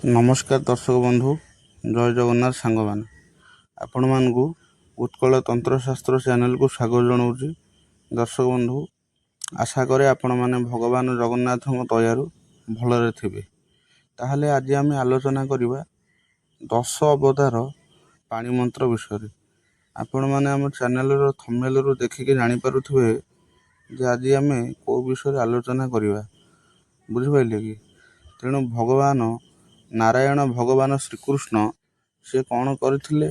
ନମସ୍କାର ଦର୍ଶକ ବନ୍ଧୁ, ଜୟ ଜଗନ୍ନାଥ। ସାଙ୍ଗମାନେ, ଆପଣମାନଙ୍କୁ ଉତ୍କଳ ତନ୍ତ୍ରଶାସ୍ତ୍ର ଚ୍ୟାନେଲକୁ ସ୍ୱାଗତ ଜଣାଉଛି। ଦର୍ଶକ ବନ୍ଧୁ, ଆଶା କରେ ଆପଣମାନେ ଭଗବାନ ଜଗନ୍ନାଥଙ୍କ ଦୟାରୁ ଭଲରେ ଥିବେ। ତାହେଲେ ଆଜି ଆମେ ଆଲୋଚନା କରିବା ଦଶ ଅବତାର ପାଣି ମନ୍ତ୍ର ବିଷୟରେ। ଆପଣମାନେ ଆମ ଚ୍ୟାନେଲର ଥମ୍ବନେଲରୁ ଦେଖିକି ଜାଣିପାରୁଥିବେ ଯେ ଆଜି ଆମେ କେଉଁ ବିଷୟରେ ଆଲୋଚନା କରିବା, ବୁଝିପାରିଲେ କି? ତେଣୁ ଭଗବାନ ନାରାୟଣ, ଭଗବାନ ଶ୍ରୀକୃଷ୍ଣ, ସେ କ'ଣ କରିଥିଲେ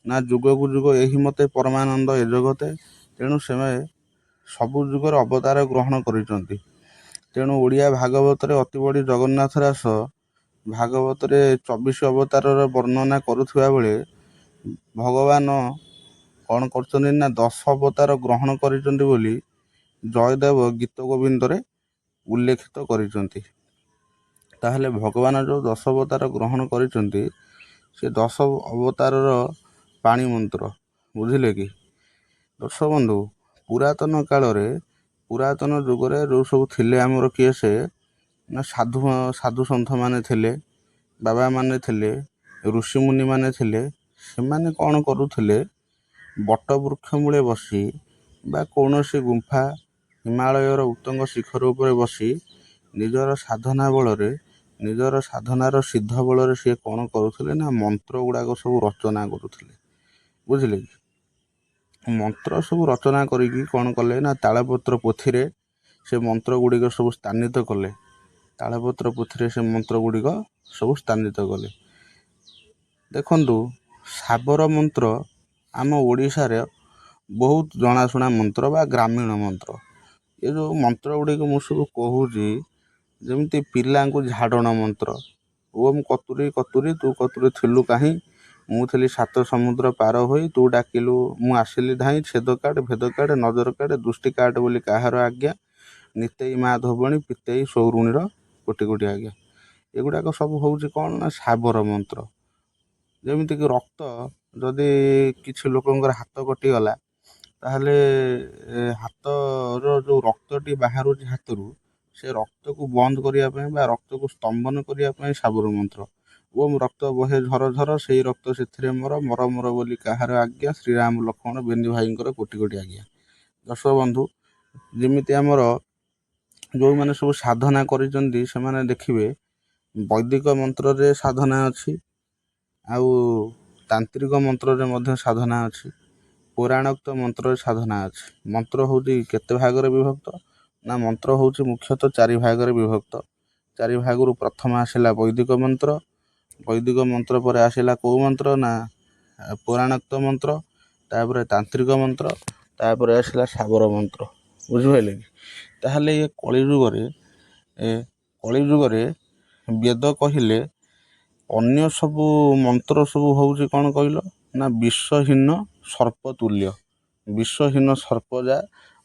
ନା, ଯୁଗକୁ ଯୁଗ ଏହି ମତେ ପରମାନନ୍ଦ ଏ ଜଗତେ। ତେଣୁ ସେମାନେ ସବୁ ଯୁଗର ଅବତାର ଗ୍ରହଣ କରିଛନ୍ତି। ତେଣୁ ଓଡ଼ିଆ ଭାଗବତରେ ଅତି ବଡ଼ି ଜଗନ୍ନାଥ ଦାସ ଭାଗବତରେ 24 ଅବତାରର ବର୍ଣ୍ଣନା କରୁଥିବା ବେଳେ ଭଗବାନ କ'ଣ କରୁଛନ୍ତି ନା, 10 ଅବତାର ଗ୍ରହଣ କରିଛନ୍ତି ବୋଲି ଜୟଦେବ ଗୀତ ଗୋବିନ୍ଦରେ ଉଲ୍ଲେଖିତ କରିଛନ୍ତି। ତାହେଲେ ଭଗବାନ ଯେଉଁ 10 ଅବତାର ଗ୍ରହଣ କରିଛନ୍ତି, ସେ 10 ଅବତାରର ପାଣି ମନ୍ତ୍ର, ବୁଝିଲେ କି? ଦର୍ଶକ ବନ୍ଧୁ, ପୁରାତନ କାଳରେ, ପୁରାତନ ଯୁଗରେ ଯେଉଁ ସବୁ ଥିଲେ ଆମର, କିଏ ସେ ନା, ସାଧୁ ସନ୍ଥମାନେ ଥିଲେ, ବାବାମାନେ ଥିଲେ, ଋଷିମୁନିମାନେ ଥିଲେ। ସେମାନେ କ'ଣ କରୁଥିଲେ? ବଟବୃକ୍ଷ ମୂଳେ ବସି ବା କୌଣସି ଗୁମ୍ଫା, ହିମାଳୟର ଉତ୍ତଙ୍ଗ ଶିଖର ଉପରେ ବସି ନିଜର ସାଧନା ବଳରେ, ନିଜର ସାଧନାର ସିଦ୍ଧ ବଳରେ ସିଏ କ'ଣ କରୁଥିଲେ ନା, ମନ୍ତ୍ର ଗୁଡ଼ାକ ସବୁ ରଚନା କରୁଥିଲେ, ବୁଝିଲେ କି? ମନ୍ତ୍ର ସବୁ ରଚନା କରିକି କ'ଣ କଲେ ନା, ତାଳପତ୍ର ପୋଥିରେ ସେ ମନ୍ତ୍ର ଗୁଡ଼ିକ ସବୁ ସ୍ଥାନିତ କଲେ। ତାଳପତ୍ର ପୋଥିରେ ସେ ମନ୍ତ୍ର ଗୁଡ଼ିକ ସବୁ ସ୍ଥାନିତ କଲେ। ଦେଖନ୍ତୁ, ଶାବର ମନ୍ତ୍ର ଆମ ଓଡ଼ିଶାରେ ବହୁତ ଜଣାଶୁଣା ମନ୍ତ୍ର ବା ଗ୍ରାମୀଣ ମନ୍ତ୍ର। ଏ ଯେଉଁ ମନ୍ତ୍ର ଗୁଡ଼ିକ ମୁଁ ସବୁ କହୁଛି, ଯେମିତି ପିଲାଙ୍କୁ ଝାଡ଼ଣ ମନ୍ତ୍ର, ଓମ୍ କତୁରୀ କତୁରୀ ତୁ କତୁରୀ ଥିଲୁ କାହିଁ, ମୁଁ ଥିଲି ସାତ ସମୁଦ୍ର ପାର ହୋଇ, ତୁ ଡାକିଲୁ ମୁଁ ଆସିଲି ଧାଇଁ, ଛେଦ କାଟ, ଭେଦ କାଟ, ନଜର କାଟ, ଦୃଷ୍ଟି କାଟ ବୋଲି କାହାର ଆଜ୍ଞା, ନିତେଇ ମା ଧୋବଣୀ ପିତେଇ ସୌରୁଣୀର କୋଟି କୋଟି ଆଜ୍ଞା। ଏଗୁଡ଼ାକ ସବୁ ହେଉଛି କ'ଣ ନା, ଶାବର ମନ୍ତ୍ର। ଯେମିତିକି ରକ୍ତ, ଯଦି କିଛି ଲୋକଙ୍କର ହାତ କଟିଗଲା, ତାହେଲେ ହାତର ଯେଉଁ ରକ୍ତଟି ବାହାରୁଛି ହାତରୁ, ସେ ରକ୍ତକୁ ବନ୍ଦ କରିବା ପାଇଁ ବା ରକ୍ତକୁ ସ୍ତମ୍ଭନ କରିବା ପାଇଁ ଶାବର ମନ୍ତ୍ର। ଓମ୍ ରକ୍ତ ବହେ ଝର ଝର, ସେଇ ରକ୍ତ ସେଥିରେ ମର, ମର ମର ବୋଲି କାହାର ଆଜ୍ଞା, ଶ୍ରୀରାମ ଲକ୍ଷ୍ମଣ ବେନି ଭାଇଙ୍କର କୋଟି କୋଟି ଆଜ୍ଞା। ଦର୍ଶକ ବନ୍ଧୁ, ଯେମିତି ଆମର ଯେଉଁମାନେ ସବୁ ସାଧନା କରିଛନ୍ତି, ସେମାନେ ଦେଖିବେ ବୈଦିକ ମନ୍ତ୍ରରେ ସାଧନା ଅଛି, ଆଉ ତାନ୍ତ୍ରିକ ମନ୍ତ୍ରରେ ମଧ୍ୟ ସାଧନା ଅଛି, ପୌରାଣୋକ୍ତ ମନ୍ତ୍ରରେ ସାଧନା ଅଛି। ମନ୍ତ୍ର ହେଉଛି କେତେ ଭାଗରେ ବିଭକ୍ତ ନା, ମନ୍ତ୍ର ହେଉଛି ମୁଖ୍ୟତଃ ଚାରି ଭାଗରେ ବିଭକ୍ତ। ଚାରି ଭାଗରୁ ପ୍ରଥମ ଆସିଲା ବୈଦିକ ମନ୍ତ୍ର। ବୈଦିକ ମନ୍ତ୍ର ପରେ ଆସିଲା କେଉଁ ମନ୍ତ୍ର ନା, ପୌରାଣୋକ୍ତ ମନ୍ତ୍ର, ତାପରେ ତାନ୍ତ୍ରିକ ମନ୍ତ୍ର, ତାପରେ ଆସିଲା ଶାବର ମନ୍ତ୍ର, ବୁଝିପାରିଲେ କି? ତାହେଲେ ଏ କଳିଯୁଗରେ, ଏ କଳିଯୁଗରେ ବେଦ କହିଲେ ଅନ୍ୟ ସବୁ ମନ୍ତ୍ର ସବୁ ହେଉଛି କ'ଣ କହିଲ ନା, ବିଷହୀନ ସର୍ପ ତୁଲ୍ୟ। ବିଷହୀନ ସର୍ପ ଯା,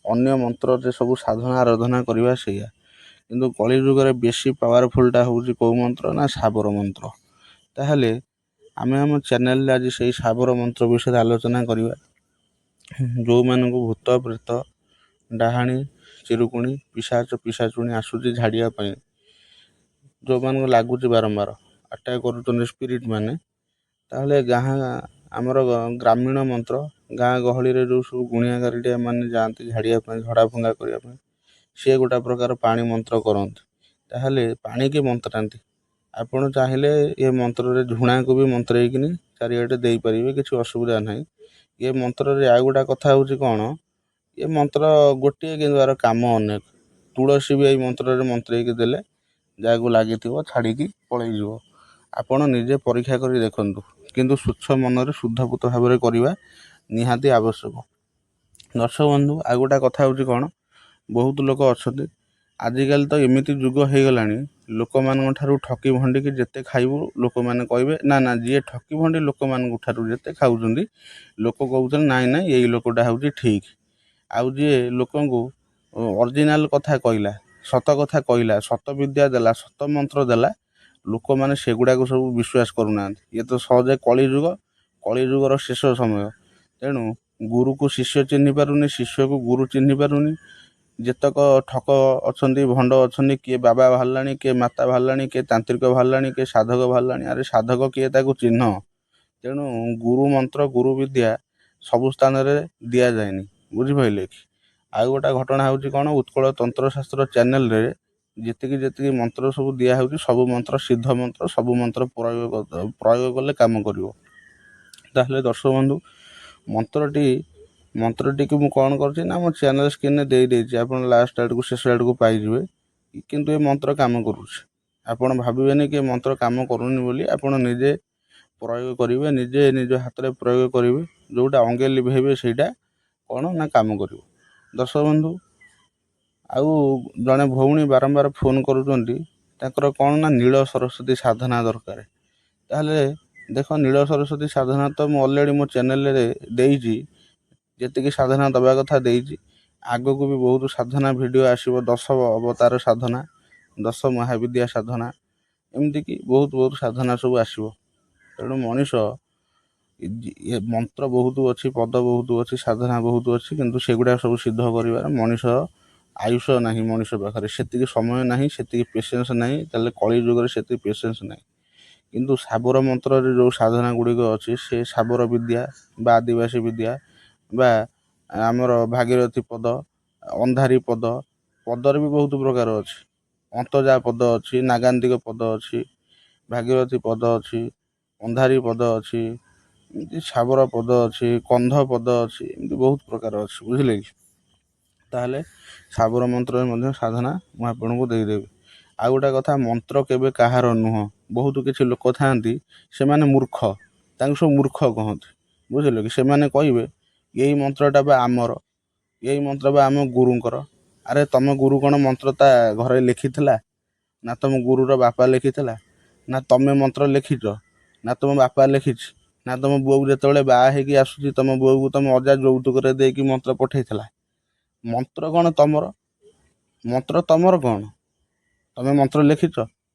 ଅନ୍ୟ ମନ୍ତ୍ରରେ ସବୁ ସାଧନା ଆରାଧନା କରିବା ସେଇଆ। କିନ୍ତୁ କଳିଯୁଗରେ ବେଶୀ ପାୱାରଫୁଲ୍ଟା ହେଉଛି କେଉଁ ମନ୍ତ୍ର ନା, ଶାବର ମନ୍ତ୍ର। ତାହେଲେ ଆମେ ଆମ ଚ୍ୟାନେଲରେ ଆଜି ସେଇ ଶାବର ମନ୍ତ୍ର ବିଷୟରେ ଆଲୋଚନା କରିବା। ଯେଉଁମାନଙ୍କୁ ଭୂତ ପ୍ରେତ, ଡାହାଣୀ, ଚିରୁକୁଣୀ, ପିଶାଚ ପିଶାଚୁଣୀ ଆସୁଛି ଝାଡ଼ିବା ପାଇଁ, ଯେଉଁମାନଙ୍କୁ ଲାଗୁଛି ବାରମ୍ବାର ଆଟାକ୍ କରୁଛନ୍ତି ସ୍ପିରିଟ୍ ମାନେ, ତାହେଲେ ଗାଁ ଆମର ଗ୍ରାମୀଣ ମନ୍ତ୍ର, ଗାଁ ଗହଳିରେ ଯେଉଁ ସବୁ ଗୁଣିଆ ଗାରିଡ଼ିଆ ମାନେ ଯାଆନ୍ତି ଝାଡ଼ିବା ପାଇଁ, ଝଡ଼ା ଫୁଙ୍କା କରିବା ପାଇଁ, ସିଏ ଗୋଟେ ପ୍ରକାର ପାଣି ମନ୍ତ୍ର କରନ୍ତି। ତାହେଲେ ପାଣିକି ମନ୍ତ୍ରାନ୍ତି। ଆପଣ ଚାହିଁଲେ ଏ ମନ୍ତ୍ରରେ ଝୁଣାକୁ ବି ମନ୍ତ୍ରେଇକିନି ଚାରିଆଡ଼େ ଦେଇପାରିବେ, କିଛି ଅସୁବିଧା ନାହିଁ। ଏ ମନ୍ତ୍ରରେ ଆଉ ଗୋଟେ କଥା ହେଉଛି କ'ଣ, ଏ ମନ୍ତ୍ର ଗୋଟିଏ କିନ୍ତୁ ଏହାର କାମ ଅନେକ। ତୁଳସୀ ବି ଏଇ ମନ୍ତ୍ରରେ ମନ୍ତ୍ରେଇକି ଦେଲେ ଯାହାକୁ ଲାଗିଥିବ ଛାଡ଼ିକି ପଳେଇଯିବ। ଆପଣ ନିଜେ ପରୀକ୍ଷା କରି ଦେଖନ୍ତୁ, କିନ୍ତୁ ସ୍ୱଚ୍ଛ ମନରେ ଶୁଦ୍ଧପୁତ ଭାବରେ କରିବା ନିହାତି ଆବଶ୍ୟକ। ଦର୍ଶକ ବନ୍ଧୁ, ଆଉ ଗୋଟେ କଥା ହେଉଛି କ'ଣ, ବହୁତ ଲୋକ ଅଛନ୍ତି, ଆଜିକାଲି ତ ଏମିତି ଯୁଗ ହେଇଗଲାଣି, ଲୋକମାନଙ୍କ ଠାରୁ ଠକି ଭଣ୍ଡିକି ଯେତେ ଖାଇବୁ ଲୋକମାନେ କହିବେ ନା ନା, ଯିଏ ଠକି ଭଣ୍ଡି ଲୋକମାନଙ୍କ ଠାରୁ ଯେତେ ଖାଉଛନ୍ତି, ଲୋକ କହୁଛନ୍ତି ନାଇଁ ନାଇଁ, ଏଇ ଲୋକଟା ହେଉଛି ଠିକ୍। ଆଉ ଯିଏ ଲୋକଙ୍କୁ ଅରିଜିନାଲ୍ କଥା କହିଲା, ସତ କଥା କହିଲା, ସତ ବିଦ୍ୟା ଦେଲା, ସତ ମନ୍ତ୍ର ଦେଲା, ଲୋକମାନେ ସେଗୁଡ଼ାକ ସବୁ ବିଶ୍ୱାସ କରୁନାହାନ୍ତି। ଇଏ ତ ସହଜେ କଳିଯୁଗ, କଳିଯୁଗର ଶେଷ ସମୟ। ତେଣୁ ଗୁରୁକୁ ଶିଷ୍ୟ ଚିହ୍ନି ପାରୁନି, ଶିଷ୍ୟକୁ ଗୁରୁ ଚିହ୍ନି ପାରୁନି। ଯେତକ ଠକ ଅଛନ୍ତି, ଭଣ୍ଡ ଅଛନ୍ତି, କିଏ ବାବା ବାହାରିଲାଣି, କିଏ ମାତା ବାହାରିଲାଣି, କିଏ ତାନ୍ତ୍ରିକ ବାହାରିଲାଣି, କିଏ ସାଧକ ବାହାରିଲାଣି। ଆରେ ସାଧକ କିଏ ତାକୁ ଚିହ୍ନ। ତେଣୁ ଗୁରୁ ମନ୍ତ୍ର, ଗୁରୁ ବିଦ୍ୟା ସବୁ ସ୍ଥାନରେ ଦିଆଯାଏନି, ବୁଝିପାରିଲେ କି? ଆଉ ଗୋଟେ ଘଟଣା ହେଉଛି କ'ଣ, ଉତ୍କଳ ତନ୍ତ୍ରଶାସ୍ତ୍ର ଚ୍ୟାନେଲରେ ଯେତିକି ଯେତିକି ମନ୍ତ୍ର ସବୁ ଦିଆହେଉଛି, ସବୁ ମନ୍ତ୍ର ସିଦ୍ଧ ମନ୍ତ୍ର, ସବୁ ମନ୍ତ୍ର ପ୍ରୟୋଗ କଲେ କାମ କରିବ। ତାହେଲେ ଦର୍ଶକ ବନ୍ଧୁ, ମନ୍ତ୍ରଟିକୁ ମୁଁ କ'ଣ କରୁଛି ନା ମୋ ଚ୍ୟାନେଲ୍ ସ୍କ୍ରିନ୍ରେ ଦେଇଦେଇଛି, ଆପଣ ଲାଷ୍ଟ ଆଡ଼କୁ, ଶେଷ ଆଡ଼କୁ ପାଇଯିବେ। କିନ୍ତୁ ଏ ମନ୍ତ୍ର କାମ କରୁଛି। ଆପଣ ଭାବିବେନି କି ଏ ମନ୍ତ୍ର କାମ କରୁନି ବୋଲି। ଆପଣ ନିଜେ ପ୍ରୟୋଗ କରିବେ, ନିଜେ ନିଜ ହାତରେ ପ୍ରୟୋଗ କରିବେ, ଯେଉଁଟା ଅଙ୍ଗେ ଲିଭେଇବେ ସେଇଟା କ'ଣ ନା କାମ କରିବ। ଦର୍ଶକ ବନ୍ଧୁ, ଆଉ ଜଣେ ଭଉଣୀ ବାରମ୍ବାର ଫୋନ୍ କରୁଛନ୍ତି, ତାଙ୍କର କ'ଣ ନା ନୀଳ ସରସ୍ୱତୀ ସାଧନା ଦରକାର। ତାହେଲେ ଦେଖ, ନୀଳ ସରସ୍ୱତୀ ସାଧନା ତ ମୁଁ ଅଲରେଡ଼ି ମୋ ଚ୍ୟାନେଲରେ ଦେଇଛି, ଯେତିକି ସାଧନା ଦେବା କଥା ଦେଇଛି। ଆଗକୁ ବି ବହୁତ ସାଧନା ଭିଡ଼ିଓ ଆସିବ, 10 ଅବତାର ସାଧନା, 10 ମହାବିଦ୍ୟା ସାଧନା, ଏମିତିକି ବହୁତ ବହୁତ ସାଧନା ସବୁ ଆସିବ। ତେଣୁ ମଣିଷ ଏ ମନ୍ତ୍ର ବହୁତ ଅଛି, ପଦ ବହୁତ ଅଛି, ସାଧନା ବହୁତ ଅଛି, କିନ୍ତୁ ସେଗୁଡ଼ା ସବୁ ସିଦ୍ଧ କରିବାର ମଣିଷ ଆୟୁଷ ନାହିଁ। ମଣିଷ ପାଖରେ ସେତିକି ସମୟ ନାହିଁ, ସେତିକି ପେସେନ୍ସ ନାହିଁ। ତାହେଲେ କଳି ଯୁଗରେ ସେତିକି ପେସେନ୍ସ ନାହିଁ। କିନ୍ତୁ ଶାବର ମନ୍ତ୍ରରେ ଯେଉଁ ସାଧନା ଗୁଡ଼ିକ ଅଛି, ସେ ଶାବର ବିଦ୍ୟା ବା ଆଦିବାସୀ ବିଦ୍ୟା ବା ଆମର ଭାଗୀରଥୀ ପଦ, ଅନ୍ଧାରୀ ପଦ, ପଦରେ ବି ବହୁତ ପ୍ରକାର ଅଛି। ଅନ୍ତଜା ପଦ ଅଛି, ନାଗାନ୍ତିକ ପଦ ଅଛି, ଭାଗୀରଥୀ ପଦ ଅଛି, ଅନ୍ଧାରୀ ପଦ ଅଛି, ଏମିତି ଶାବର ପଦ ଅଛି, କନ୍ଧ ପଦ ଅଛି, ଏମିତି ବହୁତ ପ୍ରକାର ଅଛି, ବୁଝିଲେ କି? ତାହେଲେ ଶାବର ମନ୍ତ୍ରରେ ମଧ୍ୟ ସାଧନା ମୁଁ ଆପଣଙ୍କୁ ଦେଇଦେବି। ଆଉ ଗୋଟେ କଥା, ମନ୍ତ୍ର କେବେ କାହାର ନୁହଁ। ବହୁତ କିଛି ଲୋକ ଥାଆନ୍ତି, ସେମାନେ ମୂର୍ଖ, ତାଙ୍କୁ ସବୁ ମୂର୍ଖ କହନ୍ତି, ବୁଝିଲେ କି? ସେମାନେ କହିବେ ଏଇ ମନ୍ତ୍ରଟା ବା ଆମର, ଏଇ ମନ୍ତ୍ର ବା ଆମ ଗୁରୁଙ୍କର। ଆରେ ତମ ଗୁରୁ କ'ଣ ମନ୍ତ୍ର ତା ଘରେ ଲେଖିଥିଲା, ନା ତମ ଗୁରୁର ବାପା ଲେଖିଥିଲା, ନା ତମେ ମନ୍ତ୍ର ଲେଖିଛ, ନା ତମ ବାପା ଲେଖିଛି, ନା ତମ ବୋଉ ଯେତେବେଳେ ବାହା ହେଇକି ଆସୁଛି ତମ ବୋଉକୁ ତମ ଅଜା ଯୌତୁକରେ ଦେଇକି ମନ୍ତ୍ର ପଠେଇଥିଲା? ମନ୍ତ୍ର କ'ଣ ତମର? ମନ୍ତ୍ର ତମର କ'ଣ? ତମେ ମନ୍ତ୍ର ଲେଖିଛ?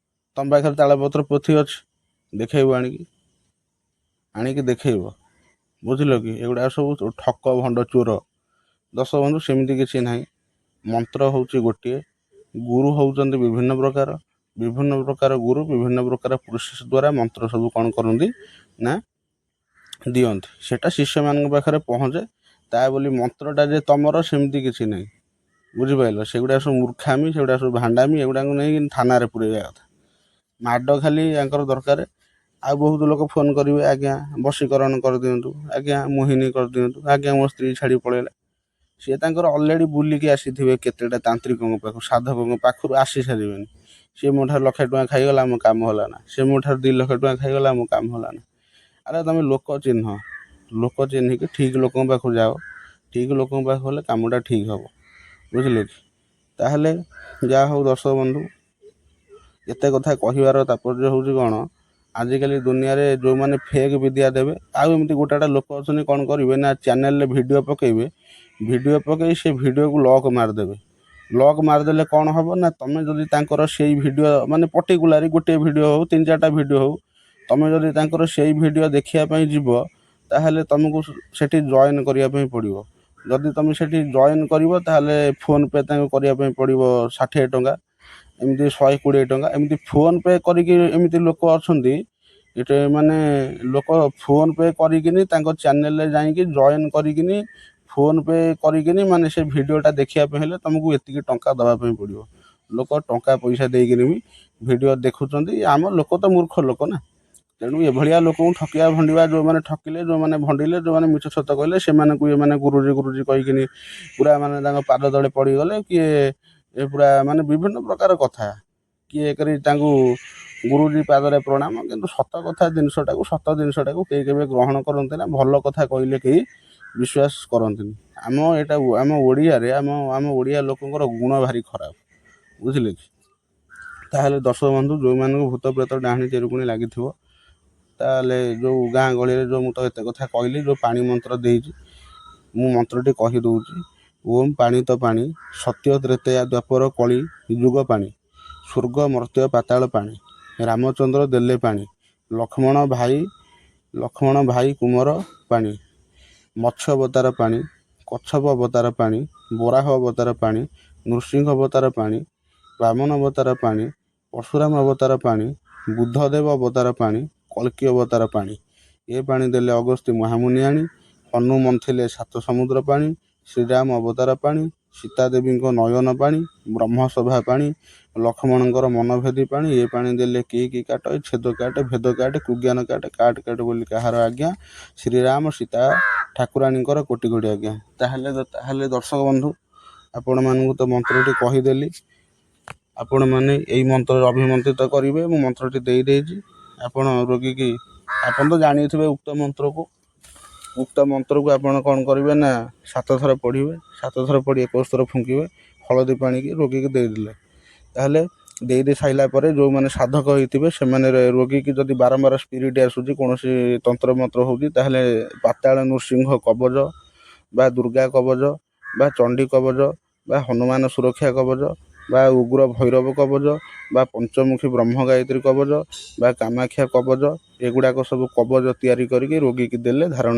ତମ ପାଖରେ ତାଳପତ୍ର ପୋଥି ଅଛି? ଦେଖେଇବ ଆଣିକି, ଆଣିକି ଦେଖେଇବ, ବୁଝିଲ କି? ଏଗୁଡ଼ା ସବୁ ଠକ, ଭଣ୍ଡ, ଚୋର। ଦର୍ଶକ ବନ୍ଧୁ, ସେମିତି କିଛି ନାହିଁ। ମନ୍ତ୍ର ହେଉଛି ଗୋଟିଏ, ଗୁରୁ ହେଉଛନ୍ତି ବିଭିନ୍ନ ପ୍ରକାର। ବିଭିନ୍ନ ପ୍ରକାର ଗୁରୁ ବିଭିନ୍ନ ପ୍ରକାର ପ୍ରୋସେସ୍ ଦ୍ୱାରା ମନ୍ତ୍ର ସବୁ କ'ଣ କରନ୍ତି ନା ଦିଅନ୍ତି, ସେଇଟା ଶିଷ୍ୟମାନଙ୍କ ପାଖରେ ପହଞ୍ଚେ। ତା ବୋଲି ମନ୍ତ୍ରଟା ଯେ ତମର ସେମିତି କିଛି ନାହିଁ, ବୁଝିପାରିଲ? ସେଗୁଡ଼ା ସବୁ ମୂର୍ଖାମି, ସେଗୁଡ଼ା ସବୁ ଭାଣ୍ଡାମି। ଏଗୁଡ଼ାକୁ ନେଇକି ଥାନାରେ ପୁରେଇବା କଥା, ମାଡ଼ ଖାଲି ୟାଙ୍କର ଦରକାର। ଆଉ ବହୁତ ଲୋକ ଫୋନ୍ କରିବେ, ଆଜ୍ଞା ବଶୀକରଣ କରିଦିଅନ୍ତୁ, ଆଜ୍ଞା ମୋହିନୀ କରିଦିଅନ୍ତୁ, ଆଜ୍ଞା ମୋ ସ୍ତ୍ରୀ ଛାଡ଼ି ପଳେଇଲା। ସିଏ ତାଙ୍କର ଅଲରେଡ଼ି ବୁଲିକି ଆସିଥିବେ କେତେଟା ତାନ୍ତ୍ରିକଙ୍କ ପାଖରୁ, ସାଧକଙ୍କ ପାଖରୁ ଆସି ସାରିବେନି। ସିଏ ମୋ ଠାରୁ ଲକ୍ଷେ ଟଙ୍କା ଖାଇଗଲା, ମୋ କାମ ହେଲା ନା। ସିଏ ମୋ ଠାରୁ 2 ଲକ୍ଷ ଟଙ୍କା ଖାଇଗଲା, ମୋ କାମ ହେଲା ନା। ଆରେ ତୁମେ ଲୋକ ଚିହ୍ନ, ଲୋକ ଚିହ୍ନିକି ଠିକ୍ ଲୋକଙ୍କ ପାଖକୁ ଯାଅ। ଠିକ୍ ଲୋକଙ୍କ ପାଖକୁ ଗଲେ କାମଟା ଠିକ୍ ହେବ, ବୁଝିଲେ କି? ତାହେଲେ ଯାହା ହଉ ଦର୍ଶକ ବନ୍ଧୁ, ଏତେ କଥା କହିବାର ତାତ୍ପର୍ଯ୍ୟ ହେଉଛି କ'ଣ, ଆଜିକାଲି ଦୁନିଆରେ ଯେଉଁମାନେ ଫେକ୍ ବିଦ୍ୟା ଦେବେ, ଆଉ ଏମିତି ଗୋଟେ ଗୋଟେ ଲୋକ ଅଛନ୍ତି, କ'ଣ କରିବେ ନା ଚ୍ୟାନେଲରେ ଭିଡ଼ିଓ ପକାଇବେ, ଭିଡ଼ିଓ ପକାଇ ସେ ଭିଡ଼ିଓକୁ ଲକ୍ ମାରିଦେବେ। ଲକ୍ ମାରିଦେଲେ କ'ଣ ହେବ ନା, ତୁମେ ଯଦି ତାଙ୍କର ସେଇ ଭିଡ଼ିଓ, ମାନେ ପର୍ଟିକୁଲାର ଗୋଟିଏ ଭିଡ଼ିଓ ହେଉ, 3 4ଟା ଭିଡ଼ିଓ ହେଉ, ତୁମେ ଯଦି ତାଙ୍କର ସେଇ ଭିଡ଼ିଓ ଦେଖିବା ପାଇଁ ଯିବ, ତାହେଲେ ତୁମକୁ ସେଠି ଜଏନ୍ କରିବା ପାଇଁ ପଡ଼ିବ। ଯଦି ତୁମେ ସେଠି ଜଏନ୍ କରିବ, ତାହେଲେ ଫୋନ୍ପେ ତାଙ୍କୁ କରିବା ପାଇଁ ପଡ଼ିବ 60 ଟଙ୍କା, ଏମିତି 120 ଟଙ୍କା, ଏମିତି ଫୋନ୍ପେ କରିକି। ଏମିତି ଲୋକ ଅଛନ୍ତି ଏଠି, ମାନେ ଲୋକ ଫୋନ୍ପେ କରିକିନି ତାଙ୍କ ଚ୍ୟାନେଲରେ ଯାଇକି ଜଏନ୍ କରିକିନି ଫୋନ୍ପେ କରିକିନି, ମାନେ ସେ ଭିଡ଼ିଓଟା ଦେଖିବା ପାଇଁ ହେଲେ ତୁମକୁ ଏତିକି ଟଙ୍କା ଦେବା ପାଇଁ ପଡ଼ିବ। ଲୋକ ଟଙ୍କା ପଇସା ଦେଇକିନି ବି ଭିଡ଼ିଓ ଦେଖୁଛନ୍ତି। ଆମ ଲୋକ ତ ମୂର୍ଖ ଲୋକ ନା। ତେଣୁ ଏଭଳିଆ ଲୋକଙ୍କୁ ଠକିବା, ଭଣ୍ଡିବା, ଯେଉଁମାନେ ଠକିଲେ, ଯେଉଁମାନେ ଭଣ୍ଡିଲେ, ଯେଉଁମାନେ ମିଛ ସତ କହିଲେ, ସେମାନଙ୍କୁ ଏମାନେ ଗୁରୁଜୀ ଗୁରୁଜୀ କହିକିନି ପୁରା ମାନେ ତାଙ୍କ ପାଦ ତଳେ ପଡ଼ିଗଲେ। କିଏ ଏ ପୁରା ମାନେ ବିଭିନ୍ନ ପ୍ରକାର କଥା କିଏ କରି ତାଙ୍କୁ ଗୁରୁଜୀ ପାଦରେ ପ୍ରଣାମ। କିନ୍ତୁ ସତ କଥା ଜିନିଷଟାକୁ, ସତ ଜିନିଷଟାକୁ କେହି କେବେ ଗ୍ରହଣ କରନ୍ତି ନା। ଭଲ କଥା କହିଲେ କେହି ବିଶ୍ୱାସ କରନ୍ତିନି। ଆମ ଏଇଟା ଆମ ଓଡ଼ିଆରେ ଆମ ଓଡ଼ିଆ ଲୋକଙ୍କର ଗୁଣ ଭାରି ଖରାପ, ବୁଝିଲେ କି? ତାହେଲେ ଦର୍ଶକ ବନ୍ଧୁ, ଯେଉଁମାନଙ୍କୁ ଭୂତ ପ୍ରେତ ଡାହାଣୀ ଚେରୁକୁଣି ଲାଗିଥିବ, ତାହେଲେ ଯେଉଁ ଗାଁ ଗହଳିରେ ଯେଉଁ ମୁଁ ତ ଏତେ କଥା କହିଲି, ଯେଉଁ ପାଣି ମନ୍ତ୍ର ଦେଇଛି, ମୁଁ ମନ୍ତ୍ରଟି କହିଦେଉଛି। ଓମ୍ ପାଣି ତ ପାଣି, ସତ୍ୟ ତ୍ରେତୟା ଦ୍ୱାପର କଳି ଯୁଗ ପାଣି, ସ୍ୱର୍ଗ ମର୍ତ୍ତ୍ୟ ପାତାଳ ପାଣି, ରାମଚନ୍ଦ୍ର ଦେଲେ ପାଣି, ଲକ୍ଷ୍ମଣ ଭାଇ, ଲକ୍ଷ୍ମଣ ଭାଇ କୁମର ପାଣି, ମତ୍ସ୍ୟ ଅବତାର ପାଣି, କଚ୍ଛପ ଅବତାର ପାଣି, ବରାହ ଅବତାର ପାଣି, ନୃସିଂହ ଅବତାର ପାଣି, ବାମନ ଅବତାର ପାଣି, ପରଶୁରାମ ଅବତାର ପାଣି, ବୁଦ୍ଧଦେବ ଅବତାର ପାଣି, କଳ୍କୀ ଅବତାର ପାଣି। ଏ ପାଣି ଦେଲେ ଅଗସ୍ତି ମହାମୁନି ଆଣି, ହନୁ ମନ୍ଥିଲେ ସାତ ସମୁଦ୍ର ପାଣି, ଶ୍ରୀରାମ ଅବତାର ପାଣି, ସୀତାଦେବୀଙ୍କ ନୟନ ପାଣି, ବ୍ରହ୍ମସଭା ପାଣି, ଲକ୍ଷ୍ମଣଙ୍କର ମନଭେଦୀ ପାଣି। ଏ ପାଣି ଦେଲେ କି କି କାଟ, ଛେଦ କାଟେ, ଭେଦ କାଟେ, କୁଜ୍ଞାନ କାଟେ, କାଟ କାଟ ବୋଲି କାହାର ଆଜ୍ଞା, ଶ୍ରୀରାମ ସୀତା ଠାକୁରାଣୀଙ୍କର କୋଟି କୋଟି ଆଜ୍ଞା। ତାହେଲେ ଦର୍ଶକ ବନ୍ଧୁ, ଆପଣମାନଙ୍କୁ ତ ମନ୍ତ୍ରଟି କହିଦେଲି, ଆପଣମାନେ ଏଇ ମନ୍ତ୍ରରେ ଅଭିମନ୍ତ୍ରିତ କରିବେ। ମୁଁ ମନ୍ତ୍ରଟି ଦେଇଦେଇଛି। ଆପଣ ରୋଗୀକି, ଆପଣ ତ ଜାଣିଥିବେ ଉକ୍ତ ମନ୍ତ୍ରକୁ, ଉକ୍ତ ମନ୍ତ୍ରକୁ ଆପଣ କ'ଣ କରିବେ ନା 7 ଥର ପଢ଼ିବେ, 7 ଥର ପଢ଼ି 21 ଥର ଫୁଙ୍କିବେ, ହଳଦୀ ପାଣିକି ରୋଗୀକି ଦେଇଦେଲେ। ତାହେଲେ ଦେଇଦେଇ ସାରିଲା ପରେ ଯେଉଁମାନେ ସାଧକ ହେଇଥିବେ ସେମାନେ ରୋଗୀକି ଯଦି ବାରମ୍ବାର ସ୍ପିରିଟ୍ ଆସୁଛି, କୌଣସି ତନ୍ତ୍ରମନ୍ତ୍ର ହେଉଛି, ତାହେଲେ ପାତାଳ ନୃସିଂହ କବଚ ବା ଦୁର୍ଗା କବଚ ବା ଚଣ୍ଡୀ କବଚ ବା ହନୁମାନ ସୁରକ୍ଷା କବଚ ବା ଉଗ୍ର ଭୈରବ କବଚ ବା ପଞ୍ଚମୁଖୀ ବ୍ରହ୍ମ ଗାୟତ୍ରୀ କବଚ ବା କାମାକ୍ଷା କବଚ, ଏଗୁଡ଼ାକ ସବୁ କବଚ ତିଆରି କରିକି ରୋଗୀକି ଦେଲେ ଧାରଣ